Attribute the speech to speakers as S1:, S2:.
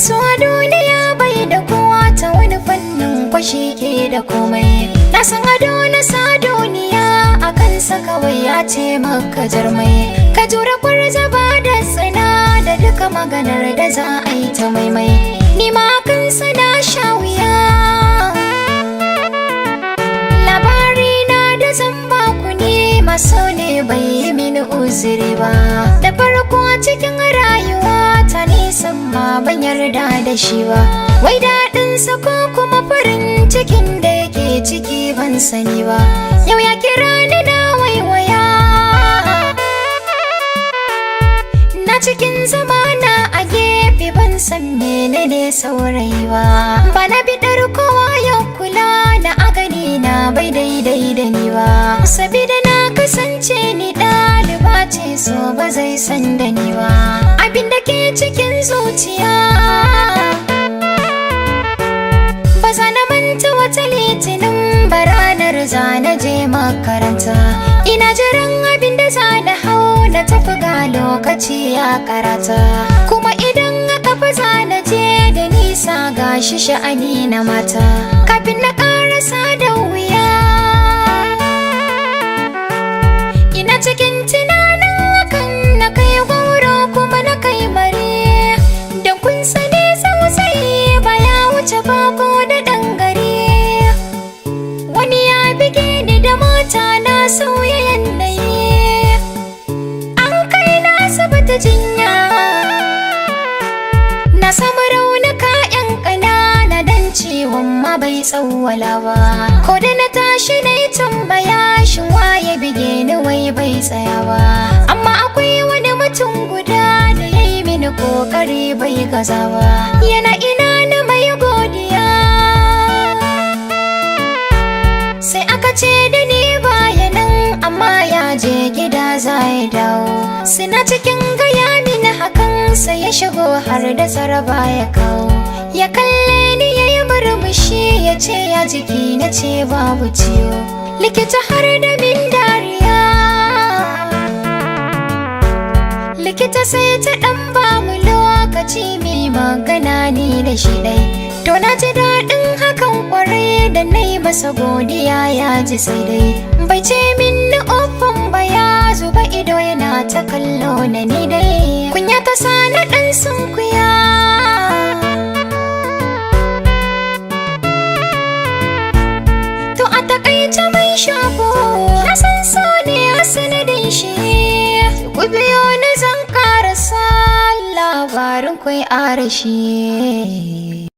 S1: So a duniya bai da kowa, ta wani fannin kwashi ke da komai. Na san ado na sa duniya a kansa kawai ya ce maka jarmai. Ka jura kwarzaba da tsana da duka maganar da za a yi ta maimai. Ni ma kansa na sha wuya. Labari na da zan baku ne maso ne bai yi mini uzuri ba. Da farko a cikin rayuwa ta nisan ma ban yarda da shi ba. Wai daɗinsa ko kuma farin cikin da yake ciki ban sani ba. Yau ya kira ni na waiwaya. Na cikin zamana a gefe ban san menene saurayi ba. Bana biɗar kowa ya kula na a gani na bai daidai da ni ba. Sabida na kasance ni ɗaliba ce, so ba zai san da ni ba. Abin da ke cikin zuciya ba za na manta wata Litinin ba, ranar za na je makaranta. Ina jiran abin da za na hau na tafi, ga lokaci ya karata. Kuma idan aka fi za na je da nisa, ga shi sha'ani na mata. Kafin na karasa da wuya. Ina cikin tunanin hakan na kai gwauro kuma na kai mare. Don kun sani tsautsayi baya wuce bako da ɗan gari. Wani ya bige ni da mota, na sauya yanayi. An kai na asibiti jinya. Na samu raunuka 'yan ƙanana dan ciwon ma bai tsawwala ba. Ko da na tashi na yi tambaya, shin waye bige ni, wai bai tsaya ba. Amma akwai wani mutum guda da ya yi mini kokari bai gaza ba. Yana ina na mai godiya. Sai aka ce da ni baya nan, amma ya je gida za ya dawo. Suna cikin gaya mini hakan sai ya shigo har da tsaraba ya kawo. Ya kalle ni ya yi murmushi ya ce, "Ya jiki?" Na ce, "Babu ciwo." Likita har da min dariya. Likita sai ta ɗan ba mu lokaci mai magana ni da shi ɗai. To na ji daɗin hakan kwarai da na yi masa godiya, ya ji sai dai. Bai ce min na ofan ba, ya zuba ido yana ta kallo na ni dai. Kunya ta sa na ɗan sunkuya. To a takaice mai shago, na san so ne a sanadin shi. Ku biyo ni zan karasa labarin kwai arashi.